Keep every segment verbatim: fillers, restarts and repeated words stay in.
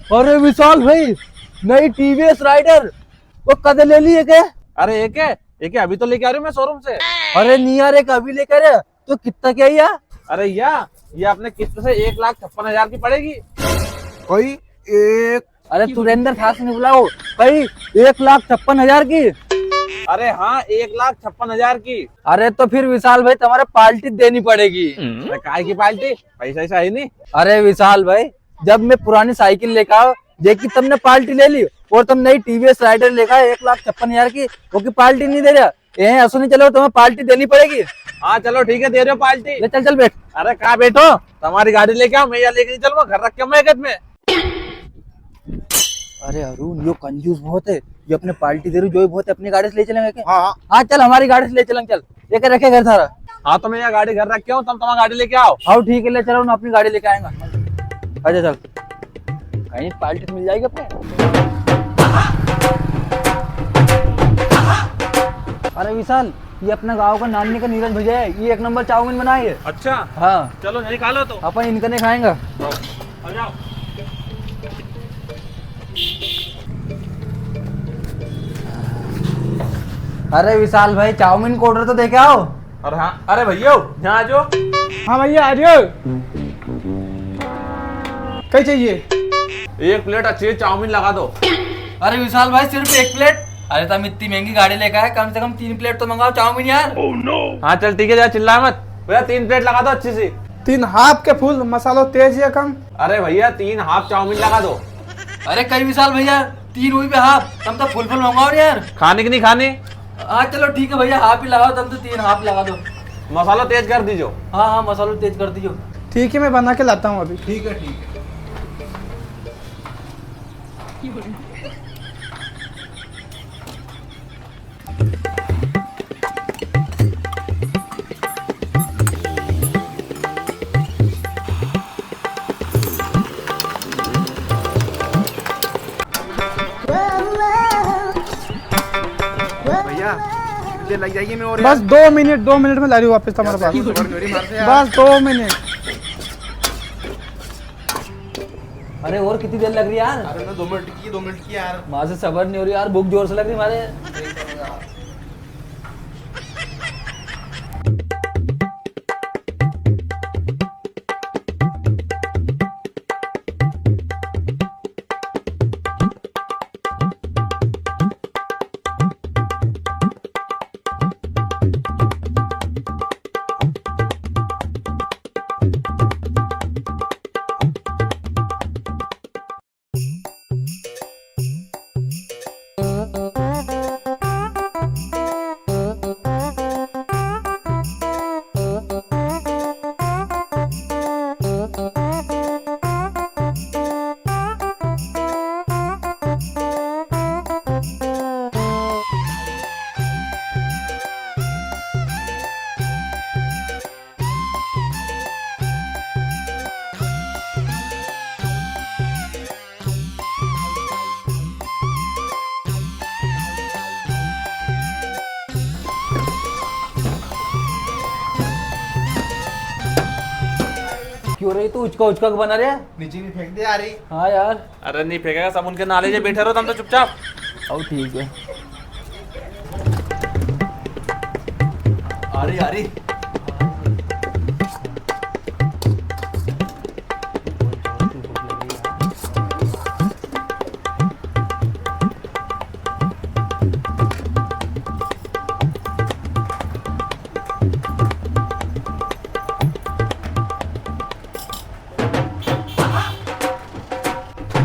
अरे विशाल भाई, नई टीवीएस राइडर, वो कद ले ली है के? अरे एक है, एक है, अभी तो लेके आ रही हूँ मैं शोरूम से। अरे नहीं यार, एक अभी लेकर है, तो कितना क्या ही यार? अरे या, ये अपने किस्त से एक लाख छप्पन हजार की पड़ेगी। भाई, एक अरे सुरेंद्र, सास ने बुलाओ भाई, एक लाख छप्पन हजार की। अरे हाँ, एक लाख छप्पन हजार की। अरे तो फिर विशाल भाई, तुम्हारे पार्टी देनी पड़ेगी। अरे काय की पार्टी? पैसा ऐसा है नहीं। अरे विशाल भाई, जब मैं पुरानी साइकिल लेकर आयो, जेकी तुमने पार्टी ले ली, और तुम नई टीवीएस राइडर लेकर आए एक लाख छप्पन हजार की, वो की पार्टी नहीं दे रहा। ए, ऐसो नहीं चलो, तुम्हें पार्टी देनी पड़ेगी। हाँ चलो ठीक है, दे रहे हो पार्टी। ले चल, चल बैठ। अरे कहाँ बैठो, तुम्हारी गाड़ी लेके आओ, मैं यहाँ लेके नहीं चलूंगा, घर रख के मैं गज में। अरे अरुण, यो कंजूस बहुत है, यो अपने पार्टी दे रही, जो ही बहुत है, अपनी गाड़ी से ले चलेंगे क्या? हाँ, हाँ। हाँ चल, हमारी गाड़ी से ले चलेंगे, चल। ये क्या रखे घर थारा? हाँ तो मैं यहाँ गाड़ी घर रख के आऊँ, तुम तुम्हारी गाड़ी लेके आओ। हाँ ठीक है, ले चलो ना, अपनी गाड़ी लेके आएंगे। अच्छा चल। कहीं पार्टी तो मिल जाएगी अपने। अरे विशाल, ये अपना गांव का नानी का नीरज भैया है, ये एक नंबर चाउमीन बनाए है। अच्छा। हाँ। चलो, यहीं खा लो तो। अपन इनका नहीं खाएंगे। आ जाओ। अरे विशाल भाई, चाउमीन का order तो दे के आओ। अरे हाँ, अरे भैया, यहाँ आ जाओ। हाँ भैया, आ जाओ। कई चाहिए? एक प्लेट अच्छी चाउमीन लगा दो। अरे विशाल भाई, सिर्फ एक प्लेट? अरे तुम इतनी महंगी गाड़ी लेकर आए, कम से कम तीन प्लेट तो मंगाओ चाउमीन यार। हाँ चल ठीक है, जा चिल्ला मत। भैया तीन प्लेट लगा दो अच्छी सी। तीन हाफ के फुल, मसालो तेज या कम? अरे भैया तीन हाफ चाउमीन लगा दो। अरे कई विशाल भैया, तीन हुई भी हाफ, तुम तो फुल फुल मंगाओ रे यार। खाने की नहीं खानी? हाँ चलो ठीक है भैया, हाफ ही लगाओ, तुम तो तीन हाफ लगा दो। मसालो तेज कर दीजो। हाँ हाँ, मसालो तेज कर दीजो। ठीक है, मैं बना के लाता हूँ अभी। ठीक है, ठीक है। भैया, कितनी देर लग जाएगी मैं और बस यार? दो मिनट, दो मिनट में ला रही हूँ वापस तुम्हारे यार, पास। मेरी मर्जी यार। बस दो मिनट। अरे और कितनी देर लग रही है यार? अरे ना, दो मिनट की, दो मिनट की यार। माँ से सबर नहीं हो रही यार, भूख जोर से लग रही हमारे। क्यों रे, तू उचका उचका के बना रहा है? नीचे नहीं फेंक दे यार ये। हाँ यार। अरे नहीं फेंकेगा, सब उनके नाले जे बैठे रहो तुम तो चुपचाप। ओ ठीक है। अरे अरे।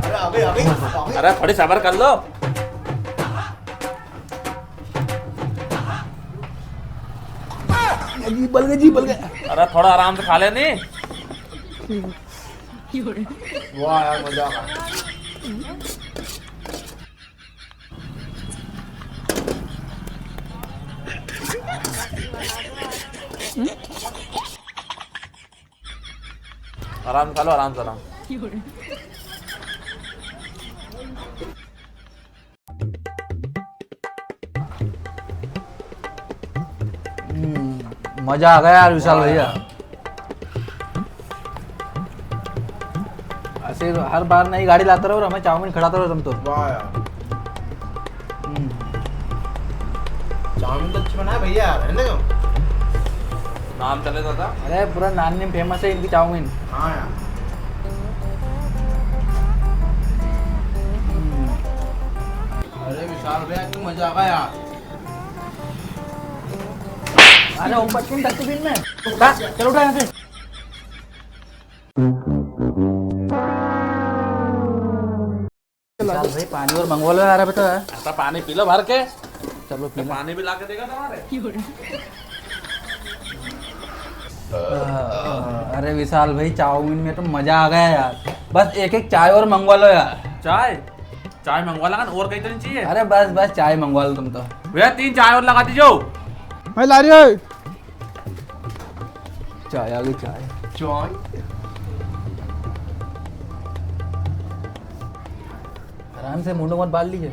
अरे, अबे, अबे, अबे। अरे, थोड़ी सबर कर लो। जी, बल गए, जी, बल गए। अरे, थोड़ा आराम से खा ले नी। वाह यार, मजा आ गया। आराम खा लो, आराम से, आराम। हम्म, मजा आ गया यार विशाल भैया। वाह यार। आज फिर हर बार नई गाड़ी लाता रहो और हमें चाउमीन खिलाता रहो तुम तो। वाह यार। हम्म। चाउमीन तो अच्छी बनाए भैया यार, है ना? नाम चले दादा। अरे, पूरा नानी में फेमस है इनकी चाउमीन। हाँ यार। हम्म। अरे विशाल भैया, तू मजा आ गया यार। अरे, ऊपर क्यों डस्टबिन में? उठा, चल उठा यहाँ से। विशाल भाई, पानी और मंगवा लो यार, अभी तो है। आता पानी पी लो भर के। चलो, पी तो लो। पानी भी ला के देगा तुम्हारे। अरे विशाल भाई, चाउमीन में तो मजा आ गया यार। बस एक एक चाय और मंगवा लो यार। चाय? चाय मंगवा ला, और कई तो नहीं चाहिए? अरे बस, बस चाय मंगवा लो तुम तो। भैया, तीन चाय और लगा दीजो। मैं ला रही हूँ। चाय आ गई, चाय। चाय। आराम से मुंडो मत बाल लीजिए।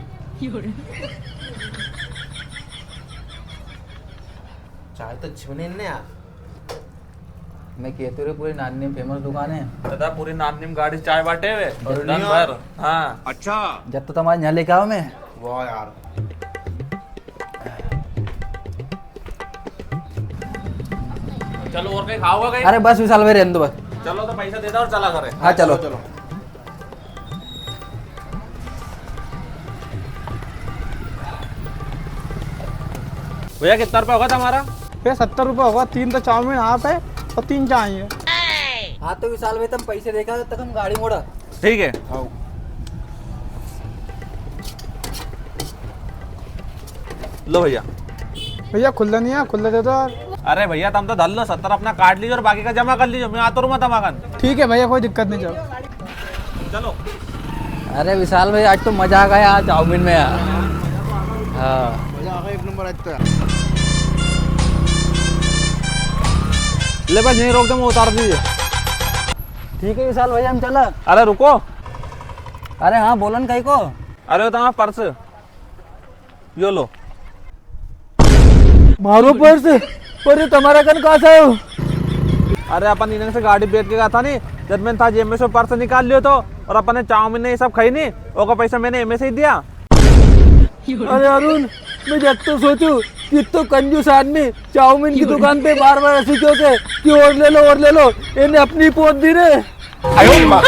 चाय तो अच्छी बनी ने यार। मैं कहते रे, पूरी नानी में फेमस दुकान है। दादा, पूरी नानी में गाड़ी चाय बाटे वे। और दन भर। हाँ। अच्छा। जब तो तुम्हारे यहाँ लेके आओ मैं। वाह यार। चलो, और कई खाओगा कई? अरे बस विशाल भाई, रहने दो बस। चलो, तो पैसा दे दो और चला करे। हाँ, चलो। चलो। भैया, कितना रुपया होगा तुम्हारा? भैया, सत्तर रुपया होगा, तीन तो चाउमीन आप है और तीन चाय है। हाँ, तो विशाल भाई, तुम पैसे देकर तक हम गाड़ी मोड़ा। ठीक है। आओ। लो भैया। भैया, खुल्ला नहीं है, खुल्ला दे दो यार। अरे भैया, तुम तो धर लो, सत्तर अपना काट लीजिए और बाकी का जमा कर लीजिए, मैं आता रहूँगा तमाकन। ठीक है भैया, कोई दिक्कत नहीं, चलो। चलो। अरे विशाल भाई, आज तो मजा आ गया चाउमीन में यार। हाँ। मजा आ गया एक नंबर आज तो यार। ले बस यहीं रोक दे, मैं उतार दीजिए। ठीक है विशाल भाई, हम चला। अरे रुको। अरे हाँ, बोलन कई को। अरे वो तुम्हारा पर्स, यो लो। मारो पर्स? पर ये तुम्हारा कन कहाँ से आयो? अरे अपन इन्हें से गाड़ी बैठ के गया था नी, जब मैंने था जेब में से पर्स निकाल लियो तो, और अपन ने चाउमीन ने ये सब खाई नी, ओका पैसा मैंने एमे से ही दिया। अरे अरुण, मैं जब तो सोचू कि तो कंजूस आदमी चाउमीन की दुकान पे बार बार ऐसी क्यों के कि और ले लो, और ले लो, इन्हें अपनी पोत दी रे। आयो रे माँ।